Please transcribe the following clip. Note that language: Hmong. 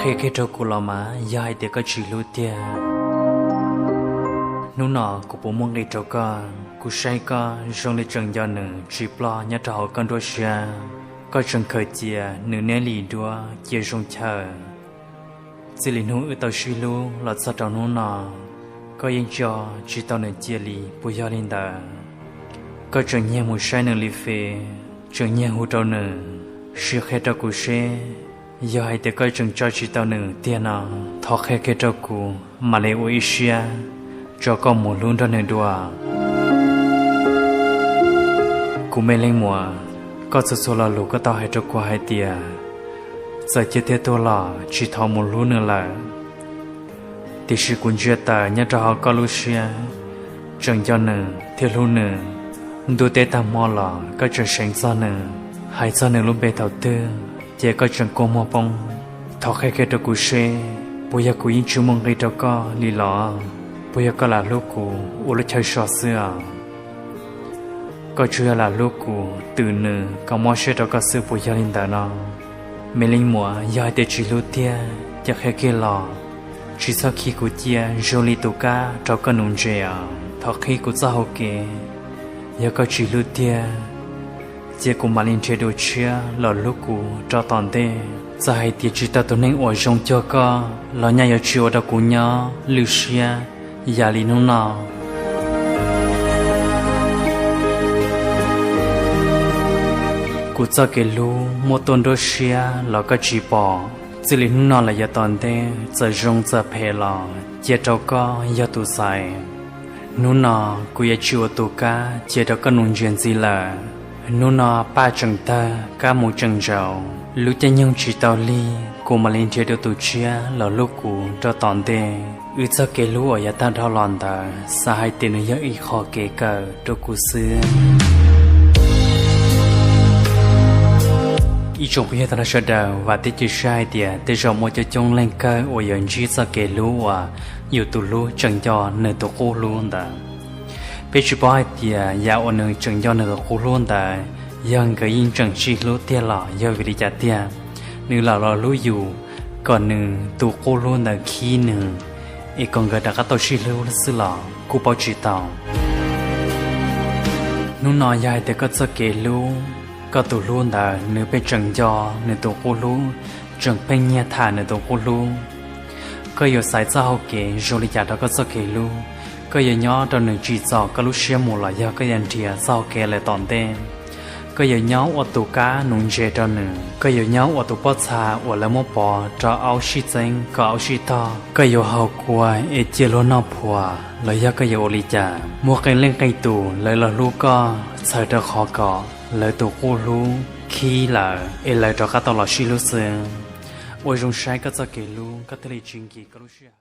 Qhia kiag rau kuv los mas yog hais tias koj tsis hlub tiag. Hnub no kuv puas muaj nqis rau koj? Kuv saib koj zoo li tseem nco nws tsis ploj nyob rau hauv koj nruab siab. Koj tseem khaws cia nws niab lis duab cia zoo chaw. Txij li hnub wb tau sib hlub los txog rau hnub no, koj yeej tso tsis tau nws cia li puas yog li ntawd? Koj tseem nyiag mus saib nws li fes, tseem nyiag hu rau nws, sim qhia rau kuv seb yog hais tias koj tseem tso tsis tau nws tiag no, thov qhia kiag rau kuv mam li ua ib siab tso koj mus hlub nrog nws dua. Kuv me leej muam, koj txhua txhua lo lus koj tau hais rau kuv hais tias txawm ciaj thiab tuag los tsis thov mus hlub nws lawm. Tiam sis kuv ntsia tawm nyob rau hauv koj lub siab, tseem nco nws thiab hlub nws. Ntuj teb tag hmo los koj tseem seev txog nws, hais txog nws lub npe thaum twg ces koj tseem kua muag poob. Thov qhia kiag rau kuv seb puas yog kuv yeej tsis muaj nqis rau koj li los? Puas yog koj lam hlub kuv ua lub chaw so xwb os? Koj tsuas yog lam hlub kuv twm nws kom mob siab rau koj xwb puas yog li ntawd no? Me leej muam, yog hais tias tsis hlub tiag ces qhia kiag los, tsis txhob khi kuv cia zoo li tus kab rau koj nuv ntses os. Thov qhib kuv txoj hau kev, yog koj tsis hlub tiag ces kuv mam li nrhiav dua tshiab los hlub kuv rau tom ntej. Txawm hais tias tsis tau tus neeg uas zoo cuag koj los nyaj yuav tsis ua rau kuv nyob lwj siab yam li hnub no. Kuv txoj kev hlub muaj tuaj nruab siab los koj tsis pom. Txij li hnub no los yav tom ntej txawm zoo txawm phem los cia rau koj yog tus xaiv. Hnub no kuv yuav tsis ua tus kab cia rau koj nuv ntses ntxiv lawm. Hnub no paj tseem tawg kab mus tseem ntsaus, lub caij nyoog tsis tau lig kuv mam li nrhiav dua tus tshiab los hlub kuv rau tom ntej. Wb txoj kev hlub uas yav tag dhau los ntawd xav hais tias nws yog ib qho kev kawm rau kuv xwb. Ib tsoom phooj ywg tag nrho sawv daws, vam thiab cia siab hais tias tej zaum muaj coob coob leej kawg uas yuav ntsib txoj kev hlub uas yus tus hlub tseem nco nws tus qub hlub ntawd. Peb tsis paub hais tias yam uas nws tseem nco nws tus qub hlub ntawd yog nkawd yeej tseem sib hlub tiag los yog vim li cas tiag. Nws lam los hlub yus kom nws tus qub hlub ntawd khib nws, es kom nkawd rov qab tau sib hlub xwb los kuj paub tsis tau. Hnub no yog hais tias koj txoj kev hlub, koj tus hlub ntawd nws pheej tseem nco nws tus qub hlub, tseem pheej nyiag tham nws tus qub hlub, koj yuav xaiv txoj hau kev zoo li cas rau koj txoj kev hlub? Koj yuav nyob rau nws tsim txom koj lub siab mus los yog koj yuav nrhiav txoj hau kev lawm tom ntej? Koj yuav nyob ua tus kab nuv ntses rau nws, koj yuav nyob ua tus pob txha uas lawv muab pov rau aub sib txeeb kom aub sib tog, koj yuav haus kua es cia luag noj phuas los yog koj yuav ua li cas? Muaj qee leej qee tus lawv los hlub koj txhawm rau qhov kom lawv tus qub hlub khib lawm es lawv rov qab tau los sib hlub xwb. Ua zoo saib koj txoj kev hlub koj thiaj li tsis nkim koj lub sij hawm.